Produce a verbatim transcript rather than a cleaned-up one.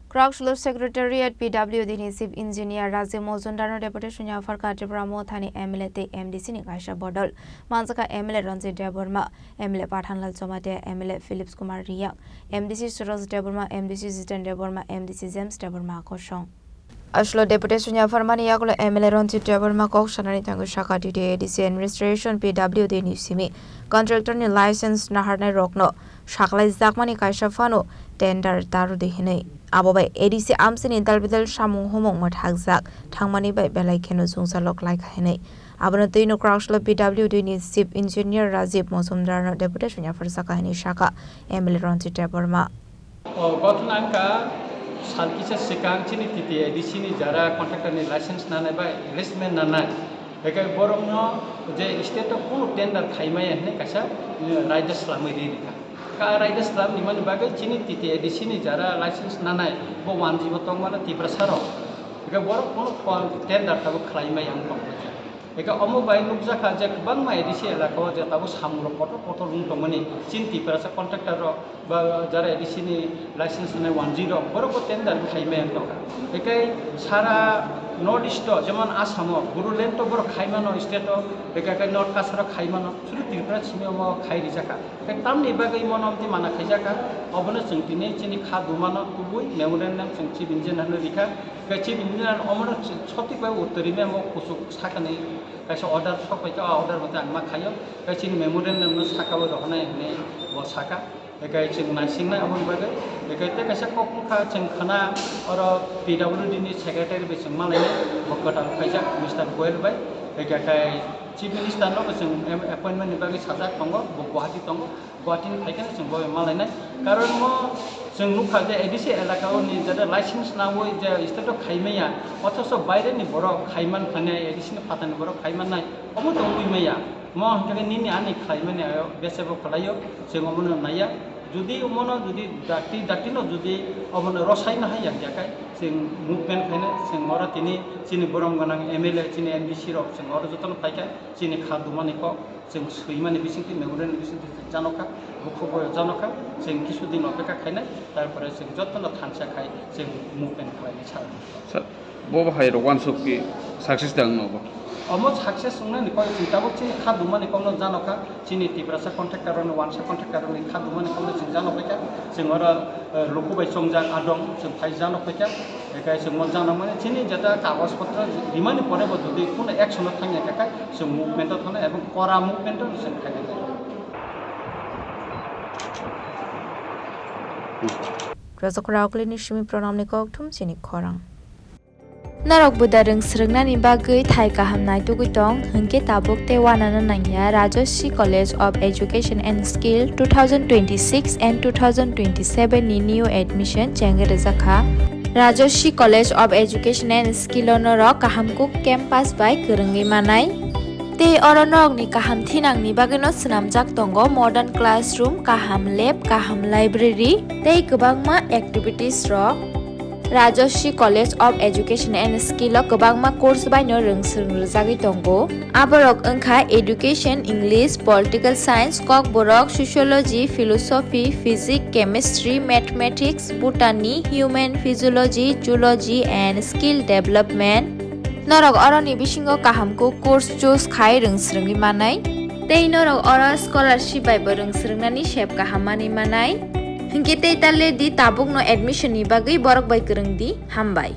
Kwrakslo Secretariat P W D ni Chief Engineer Rajiv Mojumdar no deputation yapharkha Tipra Mothani M L A tei M D C ni kaisa bodol. Manjakha M L A Ranjit Debbarma, M L A Pathanlal Jamatia, M L A Philips Kumar Riyang, M D C Suraj Debbarma, M D C Jiten Debbarma, M D C James Debbarma kosong. Aswklo deputation yapharmani yagulo M L A Ranjit Debbarma kok sanani thangwi sakha, T T A D C administration P W D ni simi contractor ni license naharnai rokno saklaijakmani kaisa phano tender tarudi hinwi. Abo bai A D C amchini dalbidal samung humung mwthakjak thangmani bai belai kheno chwngsalok laikha hinwi. Abono twino Kwrakslo P W D ni Chief Engineer Rajiv Mojumdar no deputation yapharjakha hinwi sakha M L A Ranjit Debbarma. O ghotona wngkha sal kisa swkang chini T T A D C ni jara contractor ni license nanai bai listment nanai. Hwnkhe borokno je state o kunu tender khaimaya hinwi kaisa, eh, raida swlamwi ri rikha. Ka raida swlam nimani bagwi chini T T A D C ni jara license nanai bo wanjwi bo tongmano Tiprasa rok. Hwnkhe borok kunu kon-, tender tabuk khlaimaya wng tongkha. Eka omo bai nukjakha je kwbangma A D C elaka o je tabuk samungrok kotor kotor wng tongmani chini Tiprasa contractor rok ba jara A D C ni license rwnai wanjwi rok borok bo tender khaimaya wng tongkha. Ekai sara North East o jemon Assam o Bodoland o borok khaimano state o, eka kai North Cachar o khaimano, sudu Tripura simi omo khai rijakha. Ekai tamni bagwi mono amtwi mana khaijakha, obono chwng tini chini kha dumano kubui memorandum chwng chief engineer no rikha. Khe chini memorandum omono sotwi bai uttori memo kuchuk sakani kaisa order sok pai kha, o order mate ang ma khaio. Khe chini memorandum no saka o rohornai hinwi bo saka. Khe chwng naisingnai aboni bagwi. Khe tei kaisa kok wngkha chwng khana oro P W D ni secretary bai chwng malainai bo kwtal khaijak Mister Goel bai. Khe khe chief minister no bo chwng em-, appointment ni bagwi sajak tongo, bo Guwahati tongo. Guwahati ni phaikhe chwng bo malainai. Karon mo chwng nukha je A D C elaka o ni jeta license nangwi je state o khaimaya, othoso baire ni borok khaiman thangya, A D C ni phatar ni borok khaiman nai, omo tongwi maya. Mo hwnkhe nini ani khlaimani ayo bese bo khlaio, chwng omono naiya. Jodi omono jodi dakti dakti no jodi omono rwsai no hai yakya khai, chwng movement khainai, chwng oro tini chini borom gwnang M L A, chini M D C rok chwng oro jotono phaikha, chini kha dumani kok. Chwng swimani bisingtwi, memorial ni bisingtwi chwng janokha, bukhuk bai janokha, chwng kisu din opekha khainai, tarpore chwng jotono thansa khai chwng movement khlainai sara. Sir, bo bahai rok wansuk ki success da wngno bo? Omo success wngnani kok chwng tabuk chini kha dumani kokno janokha, chini Tiprasa contractor rokni wansa contractor rokni kha dumani kokno chwng janokha, chwng oro, eh, luku bai chongjak adong, chwng phai janokha. Ekai chwng mo janokmani chini jeta kagoj potro rimani pore bo jodi kuno action o thangya khe kai chwng movement o thangna ebong kora movement o chwng khaina nai. Rajak Raokli ni simi pranam ni kokthum chini khorang. Norok buda rwng swrwngnani bagwi thai kaham naitugwi tong hwnkhe tabuk tei uanana nangya Rajashree College of Education and Skill two thousand twenty-six and two thousand twenty-seven ni new admission chengwi rwjakha. Rajashree College of Education and Skill o norok kaham kuk campus bai kwrwngwi manai. Tei oro norokni kaham thinangni bagwino swnamjak tongo modern classroom, kaham lab, kaham library tei kwbangma activities rok. Rajashree College of Education and Skill o kwbangma course baino rwng swrwng rwjagwi tongo. Aborok wngkha Education, English, Political Science, Kokborok, Sociology, Philosophy, Physics, Chemistry, Mathematics, Botany, Human Physiology, Zoology and Skill Development. Norok oroni bisingo kaham kuk course choose khai rwng swrwngwi manai. Tei norok oro scholarship bai bo rwng swrwngnani sep kaham manwi manai. Hinkhe tei ta le di tabukno admission ni bagwi borok bai kwrwng di. Hambai.